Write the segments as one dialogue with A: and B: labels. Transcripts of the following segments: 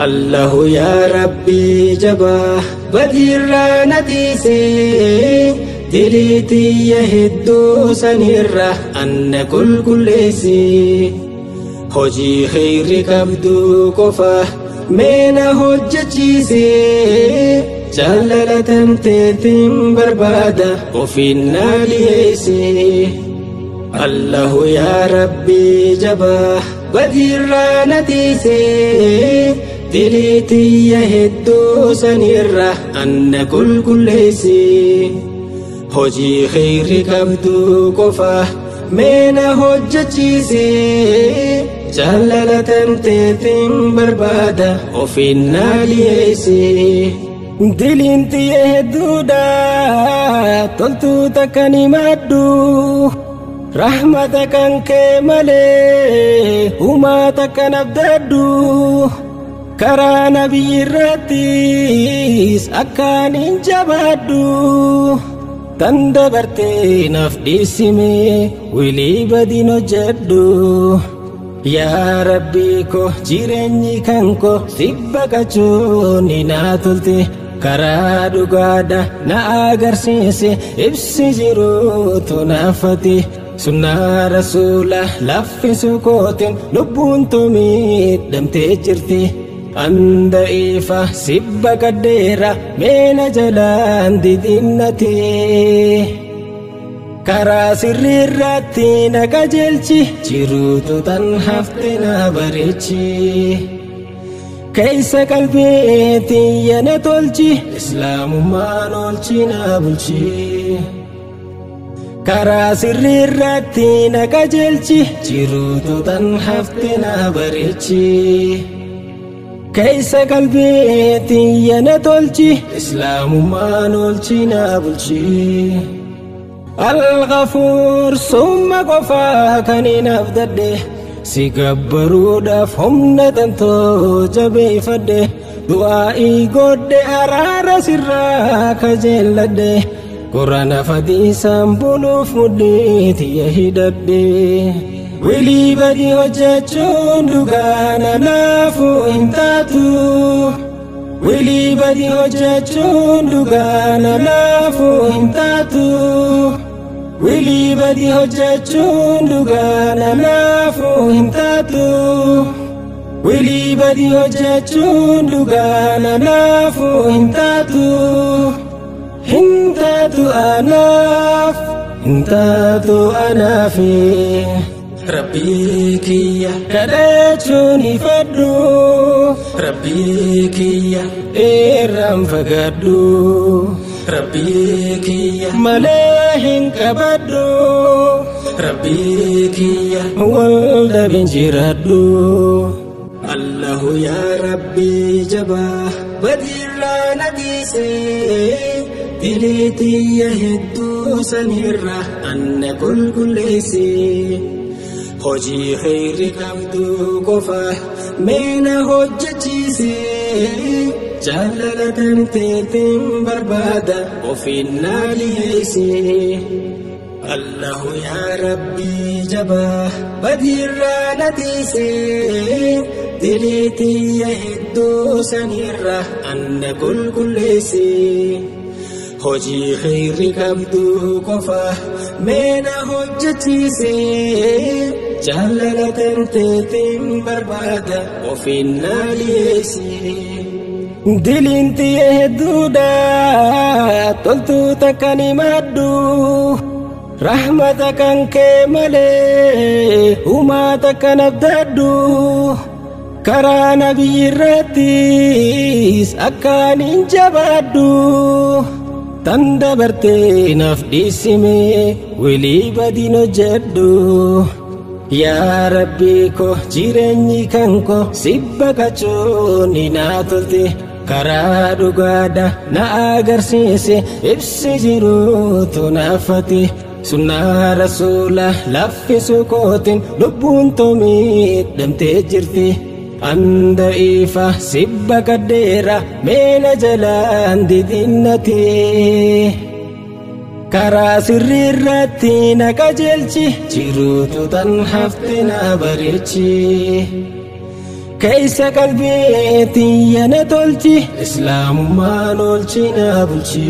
A: Allahu yaa Rabbii jabaa badiirraa na tiisee diliitiyya hedduu sanirra anna qulqulleessi. Hojii kheyri qabdu qofa meena hojjechiise jaalala tanteetiin barbaada ofiin na dhiyeesse. Allahu yaa Rabbii jabaa badiirraa na tiisee diliitiyya hedduu sanirra anna qulqulleessi. Hojii kheyri qabdu qofa meena hojjechiise jaalala tanteetiin barbaada ofiin na dhiyeesse. Diliin xiyya hedduudha toltuu takka ni maddu rahmata kan kee malee humaa takka nabdaddu karaa nabiyyi irrattis akkaan hin jabaaddu tan dabartee naaf dhiisime wilii badiin hojjedhu. Yaa Rabbii ko jireenyi kan ko si baqachuun ni naa tolte karaa dhugaadha na agarsiise ibsi jiruutu naafate sunnaa rasuula laffisu kootiin lubbuun miidhamtee jirti. Anda ifa si baqadheera meena jalaan didinnate. Karaa sirrii irratti na qajeelchi jiruutu tan hafte na bareechi. Keessa qalbiitii na tolchi islaamummaan oolchi na bulchi. Karaa sirrii irratti na qajeelchi jiruutu tan hafte na bareechi. Keessa qalbiitii na tolchi islaamummaan oolchi na bulchi. Al-Ghafuur summa qofaa kan hin abdadhe si gabbaruudhaaf humna tantoo jabeeffadhe du'aa'ii godhe araara sirraa kajeelladhe quraana fadiisaan buluuf mudhii tiyya hidhadhe. Wilii badii hojjechuun dhugaa naafuu hin taatu. Wilii badii hojjechuun dhugaa naafuu hin taatu. Wilii badii hojjechuun dhugaa naafuu hin taatu. Wilii badii hojjechuun dhugaa naafuu hin taatu. Hin taatu anaaf, hin taatu anaafi. Rabbii kiyya kadhachuun ifadhu. Rabbii kiyya irraan fagaadhu. Rabbii kiyya malee hin qabadhu. Rabbii kiyya wal dhabin jiraadhu. Allahu yaa Rabbii jabaa badiirraa na dhiisee diliitiyya hedduu sanirra anna qulqulleesse. Hojii kheyri qabdu qofa meena hojjechiise jaalala tanteetiin barbaada ofiin na dhiyeesse. Allahu yaa Rabbii jabaa badiirraa na tiisee diliitiyya hedduu sanirra anna qulqulleesse. Hojii kheyri qabdu qofa meena hojjechiise jaalala tanteetiin barbaada ofiin na dhiyeesse. Diliin xiyya hedduudha toltuu takka ni maddu rahmata kan kee malee humaa takka nabdaddu karaa nabiyyi irrattis akkaan hin jabaadhu. Tan dabartee naaf dhiisime wilii badiin hojjedhu. Yaa Rabbii ko jireenyi kan ko si baqachuun ni naa tolte karaa dhugaadha na agarsiise ibsi jiruutu naafate sunnaa rasuula laffisu kootiin lubbuun miidhamtee jirti. Anda ifa si baqadheera meena jalaan didinnate. Karaa sirrii irratti na qajeelchi jiruutu tan hafte na bareechi. Keessa qalbii tiyya na tolchi, islaamummaan oolchi na bulchi.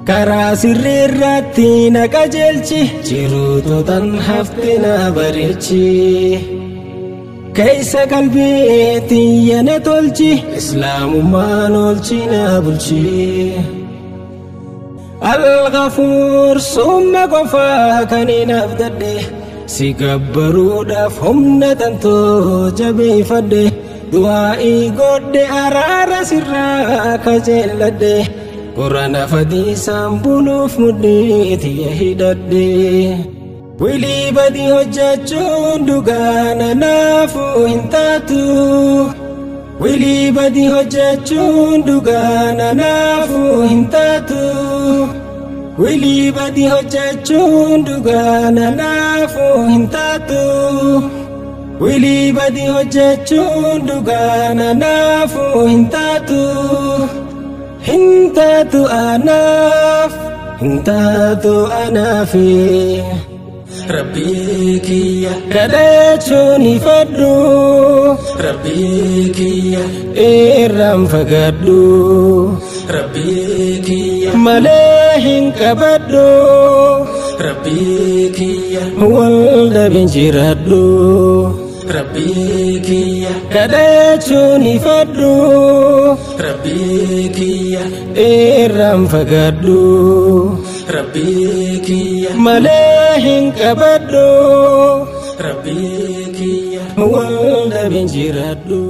A: Karaa sirrii irratti na qajeelchi, jiruutu tan hafte na bareechi. Keessa qalbii tiyya na tolchi, islaamummaan oolchi na bulchi. Al-Ghafuur summa qofaa kan hin abdadhe, si gabbaruudhaaf humna tantoo jabeeffadhe, du'aa'ii godhe araara sirraa kajeelladhe, qurana fadiisaan buluuf mudhii tiyya hidhadhe. Wilii badii hojjechuun dhugaana naafuu hin taatu. Wilii badii hojjechuun dhugaana naafuu hin taatu. Wilii badii hojjechuun dhugaana naafuu hin taatu. Wilii badii hojjechuun dhugaana naafuu hin taatu. Hin taatu anaaf, hin taatu anaafi. Rabbii kiyya kadhachuun ifadhu, Rabbii kiyya irraan fagaadhu, Rabbii kiyya malee hin qabadhu, Rabbii kiyya wal dhabin jiraadhu, Rabbii kiyya kadhachuun ifadhu, Rabbii kiyya irraan fagaadhu, Rabbii kiyya malee hin qabadhu, Rabbii kiyya wal dhabin jiraadhu.